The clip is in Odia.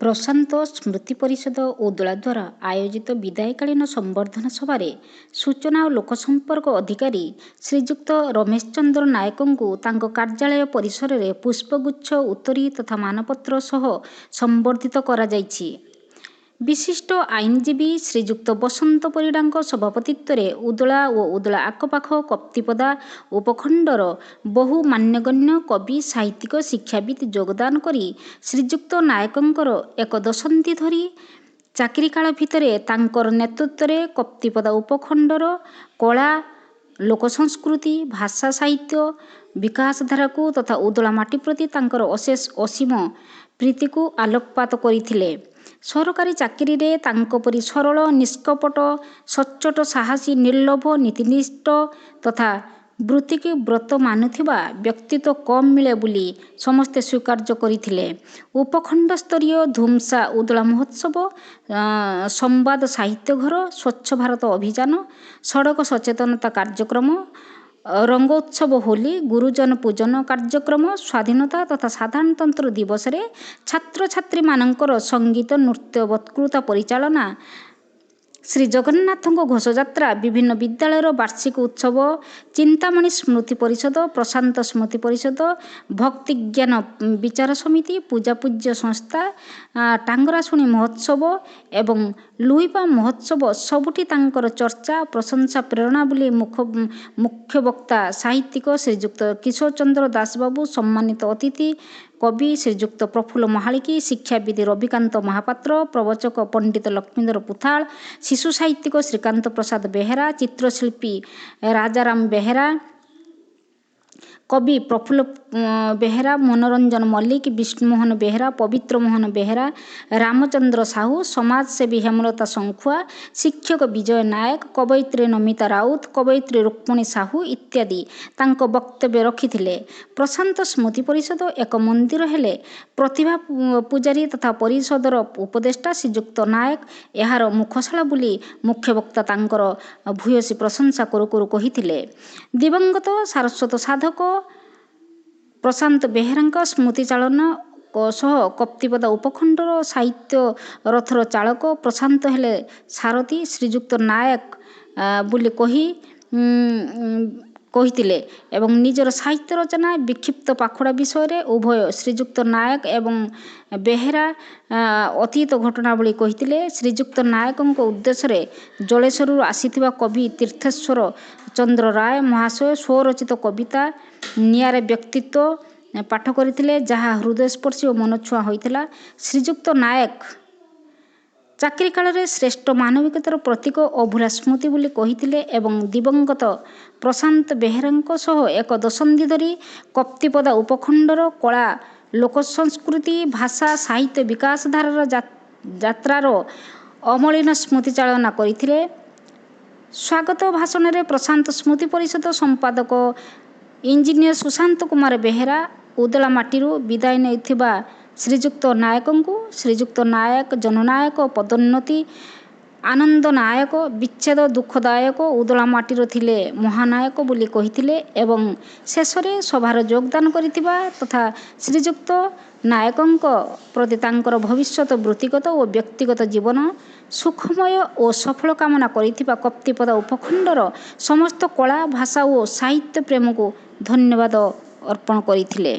ପ୍ରଶାନ୍ତ ସ୍ମୃତି ପରିଷଦ ଉଦଳା ଦ୍ୱାରା ଆୟୋଜିତ ବିଦାୟକାଳୀନ ସମ୍ବର୍ଦ୍ଧନା ସଭାରେ ସୂଚନା ଓ ଲୋକସମ୍ପର୍କ ଅଧିକାରୀ ଶ୍ରୀଯୁକ୍ତ ରମେଶ ଚନ୍ଦ୍ର ନାୟକଙ୍କୁ ତାଙ୍କ କାର୍ଯ୍ୟାଳୟ ପରିସରରେ ପୁଷ୍ପଗୁଚ୍ଛ, ଉତ୍ତରୀୟ ତଥା ମାନପତ୍ର ସହ ସମ୍ବର୍ଦ୍ଧିତ କରାଯାଇଛି। ବିଶିଷ୍ଟ ଆଇନଜୀବୀ ଶ୍ରୀଯୁକ୍ତ ବସନ୍ତ ପରିଡ଼ାଙ୍କ ସଭାପତିତ୍ୱରେ ଉଦଳା ଓ ଉଦଳା ଆଖପାଖ କପ୍ତିପଦା ଉପଖଣ୍ଡର ବହୁ ମାନ୍ୟଗଣ୍ୟ କବି, ସାହିତ୍ୟିକ, ଶିକ୍ଷାବିତ୍ ଯୋଗଦାନ କରି ଶ୍ରୀଯୁକ୍ତ ନାୟକଙ୍କର ଏକ ଦଶନ୍ଧି ଧରି ଚାକିରିକାଳ ଭିତରେ ତାଙ୍କର ନେତୃତ୍ୱରେ କପ୍ତିପଦା ଉପଖଣ୍ଡର କଳା, ଲୋକସଂସ୍କୃତି, ଭାଷା, ସାହିତ୍ୟ ବିକାଶଧାରାକୁ ତଥା ଉଦଳା ମାଟି ପ୍ରତି ତାଙ୍କର ଅଶେଷ ଅସୀମ ପ୍ରୀତିକୁ ଆଲୋକପାତ କରିଥିଲେ। ସରକାରୀ ଚାକିରିରେ ତାଙ୍କ ପରି ସରଳ, ନିଷ୍କପଟ, ସଚ୍ଚୋଟ, ସାହସୀ, ନିର୍ଲୋଭ, ନୀତିନିଷ୍ଠ ତଥା ବୃତ୍ତିକୁ ବ୍ରତ ମାନୁଥିବା ବ୍ୟକ୍ତିତ୍ୱ କମ୍ ମିଳେ ବୋଲି ସମସ୍ତେ ସ୍ୱୀକାର୍ଯ୍ୟ କରିଥିଲେ। ଉପଖଣ୍ଡସ୍ତରୀୟ ଧୁମସା ଉଦଳା ମହୋତ୍ସବ, ସମ୍ବାଦ ସାହିତ୍ୟ ଘର, ସ୍ୱଚ୍ଛ ଭାରତ ଅଭିଯାନ, ସଡ଼କ ସଚେତନତା କାର୍ଯ୍ୟକ୍ରମ, ରଙ୍ଗୋତ୍ସବ ହୋଲି, ଗୁରୁଜନ ପୂଜନ କାର୍ଯ୍ୟକ୍ରମ, ସ୍ୱାଧୀନତା ତଥା ସାଧାରଣତନ୍ତ୍ର ଦିବସରେ ଛାତ୍ରଛାତ୍ରୀମାନଙ୍କର ସଙ୍ଗୀତ, ନୃତ୍ୟ, ବକ୍ତୃତା ପରିଚାଳନା, ଶ୍ରୀ ଜଗନ୍ନାଥଙ୍କ ଘୋଷଯାତ୍ରା, ବିଭିନ୍ନ ବିଦ୍ୟାଳୟର ବାର୍ଷିକ ଉତ୍ସବ, ଚିନ୍ତାମଣି ସ୍ମୃତି ପରିଷଦ, ପ୍ରଶାନ୍ତ ସ୍ମୃତି ପରିଷଦ, ଭକ୍ତିଜ୍ଞାନ ବିଚାର ସମିତି, ପୂଜାପୂଜ୍ୟ ସଂସ୍ଥା, ଟାଙ୍ଗରାଶୁଣୀ ମହୋତ୍ସବ ଏବଂ ଲୁଇପା ମହୋତ୍ସବ ସବୁଠି ତାଙ୍କର ଚର୍ଚ୍ଚା, ପ୍ରଶଂସା, ପ୍ରେରଣା ବୋଲି ମୁଖ୍ୟବକ୍ତା ସାହିତ୍ୟିକ ଶ୍ରୀଯୁକ୍ତ କିଶୋର ଚନ୍ଦ୍ର ଦାସବାବୁ, ସମ୍ମାନିତ ଅତିଥି କବି ଶ୍ରୀଯୁକ୍ତ ପ୍ରଫୁଲ୍ଲ ମହାଳିକି, ଶିକ୍ଷାବିତ୍ ରବିକାନ୍ତ ମହାପାତ୍ର, ପ୍ରବଚକ ପଣ୍ଡିତ ଲକ୍ଷ୍ମୀଧର ପୁଥାଳ, ଶିଶୁ ସାହିତ୍ୟିକ ଶ୍ରୀକାନ୍ତ ପ୍ରସାଦ ବେହେରା, ଚିତ୍ରଶିଳ୍ପୀ ରାଜାରାମ ବେହେରା, କବି ପ୍ରଫୁଲ୍ଲ ବେହେରା, ମନୋରଞ୍ଜନ ମଲ୍ଲିକ, ବିଷ୍ଣୁମୋହନ ବେହେରା, ପବିତ୍ର ମୋହନ ବେହେରା, ରାମଚନ୍ଦ୍ର ସାହୁ, ସମାଜସେବୀ ହେମଲତା ଶଙ୍ଖୁଆ, ଶିକ୍ଷକ ବିଜୟ ନାୟକ, କବୟିତ୍ରୀ ନମିତା ରାଉତ, କବୟିତ୍ରୀ ରୁକ୍ମଣୀ ସାହୁ ଇତ୍ୟାଦି ତାଙ୍କ ବକ୍ତବ୍ୟ ରଖିଥିଲେ। ପ୍ରଶାନ୍ତ ସ୍ମୃତି ପରିଷଦ ଏକ ମନ୍ଦିର ହେଲେ ପ୍ରତିଭା ପୂଜାରୀ ତଥା ପରିଷଦର ଉପଦେଷ୍ଟା ଶ୍ରୀଯୁକ୍ତ ନାୟକ ଏହାର ମୁଖଶାଳା ବୋଲି ମୁଖ୍ୟବକ୍ତା ତାଙ୍କର ଭୂୟସୀ ପ୍ରଶଂସା କରୁ କରୁ କହିଥିଲେ। ଦିବଙ୍ଗତ ସାରସ୍ୱତ ସାଧକ ପ୍ରଶାନ୍ତ ବେହେରାଙ୍କ ସ୍ମୃତିଚାଳନ ସହ କପ୍ତିପଦା ଉପଖଣ୍ଡର ସାହିତ୍ୟ ରଥର ଚାଳକ ପ୍ରଶାନ୍ତ ହେଲେ ସାରଥୀ ଶ୍ରୀଯୁକ୍ତ ନାୟକ ବୋଲି କହିଥିଲେ ଏବଂ ନିଜର ସାହିତ୍ୟ ରଚନା ବିକ୍ଷିପ୍ତ ପାଖୁଡ଼ା ବିଷୟରେ ଉଭୟ ଶ୍ରୀଯୁକ୍ତ ନାୟକ ଏବଂ ବେହେରା ଅତୀତ ଘଟଣାବଳୀ କହିଥିଲେ। ଶ୍ରୀଯୁକ୍ତ ନାୟକଙ୍କ ଉଦ୍ଦେଶ୍ୟରେ ଜଳେଶ୍ୱରରୁ ଆସିଥିବା କବି ତୀର୍ଥେଶ୍ୱର ଚନ୍ଦ୍ର ରାୟ ମହାଶୟ ସ୍ୱରଚିତ କବିତା ନିଆରା ବ୍ୟକ୍ତିତ୍ୱ ପାଠ କରିଥିଲେ, ଯାହା ହୃଦୟସ୍ପର୍ଶୀ ଓ ମନଛୁଆଁ ହୋଇଥିଲା। ଶ୍ରୀଯୁକ୍ତ ନାୟକ ଚାକିରି କାଳରେ ଶ୍ରେଷ୍ଠ ମାନବିକତାର ପ୍ରତୀକ ଅଭୁଲା ସ୍ମୃତି ବୋଲି କହିଥିଲେ ଏବଂ ଦିବଙ୍ଗତ ପ୍ରଶାନ୍ତ ବେହେରାଙ୍କ ସହ ଏକ ଦଶନ୍ଧି ଧରି କପ୍ତିପଦା ଉପଖଣ୍ଡର କଳା, ଲୋକସଂସ୍କୃତି, ଭାଷା, ସାହିତ୍ୟ ବିକାଶଧାରାର ଯାତ୍ରାର ଅମଳିନ ସ୍ମୃତିଚାଳନା କରିଥିଲେ। ସ୍ୱାଗତ ଭାଷଣରେ ପ୍ରଶାନ୍ତ ସ୍ମୃତି ପରିଷଦ ସମ୍ପାଦକ ଇଞ୍ଜିନିୟର ସୁଶାନ୍ତ କୁମାର ବେହେରା ଉଦଳା ମାଟିରୁ ବିଦାୟ ନେଉଥିବା ଶ୍ରୀଯୁକ୍ତ ନାୟକଙ୍କୁ ଶ୍ରୀଯୁକ୍ତ ନାୟକ ଜନନାୟକ, ପଦୋନ୍ନତି ଆନନ୍ଦ ନାୟକ, ବିଚ୍ଛେଦ ଦୁଃଖଦାୟକ, ଉଦଳା ମାଟିର ଥିଲେ ମହାନାୟକ ବୋଲି କହିଥିଲେ ଏବଂ ଶେଷରେ ସଭାର ଯୋଗଦାନ କରିଥିବା ତଥା ଶ୍ରୀଯୁକ୍ତ ନାୟକଙ୍କ ପ୍ରତି ତାଙ୍କର ଭବିଷ୍ୟତ ବୃତ୍ତିଗତ ଓ ବ୍ୟକ୍ତିଗତ ଜୀବନ ସୁଖମୟ ଓ ସଫଳ କାମନା କରିଥିବା କପ୍ତିପଦା ଉପଖଣ୍ଡର ସମସ୍ତ କଳା, ଭାଷା ଓ ସାହିତ୍ୟ ପ୍ରେମକୁ ଧନ୍ୟବାଦ ଅର୍ପଣ କରିଥିଲେ।